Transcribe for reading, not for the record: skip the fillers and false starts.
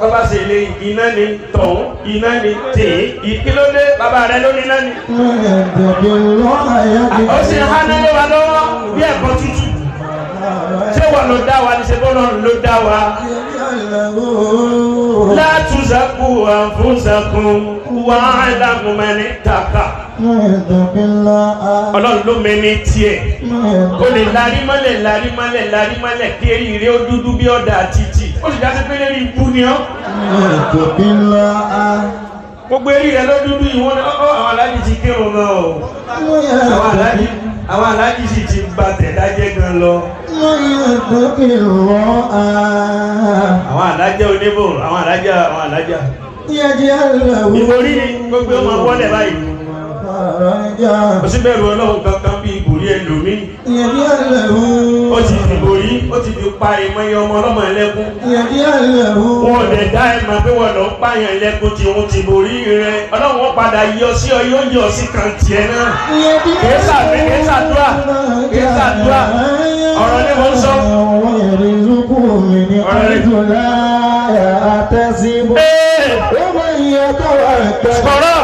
Bàbá ṣe lè iná ni tọ̀hún iná ni tèé ìkílódé bàbá rẹ ló ní iná ni. Ó sì ń háná lé wa lọ́wọ́ bí ẹ̀kọ́ tútù. Ṣé wọ́n ló dá wa ní ṣe bọ́lá ló dá wa? Látúnṣàkú àfúnṣàkún wà á lágùnmẹ́ni tàkà. Ọlọ́run ló mẹ́ni tiẹ̀. O lè larí mọ́lẹ̀ larí mọ́lẹ̀ larí mọ́lẹ̀ kí eré rẹ̀ ó dúdú bí ọ̀dà títì. Ó sì dá sí pé lérí ibú ni ọ́. Gbogbo eré rẹ̀ ló dúdú ìwọ́n ni ọ́ àwọn aláàjì ti kírun náà o. Àwọn aláàjì sì ti ba tẹ̀dájẹ́ gan lọ. Àwọn alájẹ́ oníbò, àwọn alájà, àwọn alájà. Ìborí ni gbogbo ọmọ wọlé báyìí. Kò sí bẹ̀rù Ọlọ́run kankan bí ìbòrí ẹlòmíì. Ó ti fi ìbòrí, ó ti fi pa ìmọ̀ye ọmọ ọlọ́mọ ẹlẹ́kún. Wọn ò dẹ̀ dá ẹ̀ mọ̀ pé wọ́n lọ ń pààyàn ẹlẹ́kún tí òun ti borí rẹ̀. Ọlọ́run ó padà yọ sí ọ, yóò yọ sí kan tiẹ̀ náà. Kìí sàmì, kìí sàdúrà, kìí sàdúrà. Ọ̀rọ̀ ni mo ń sọ. Ọ̀rọ̀ ni. Sọ̀rọ̀.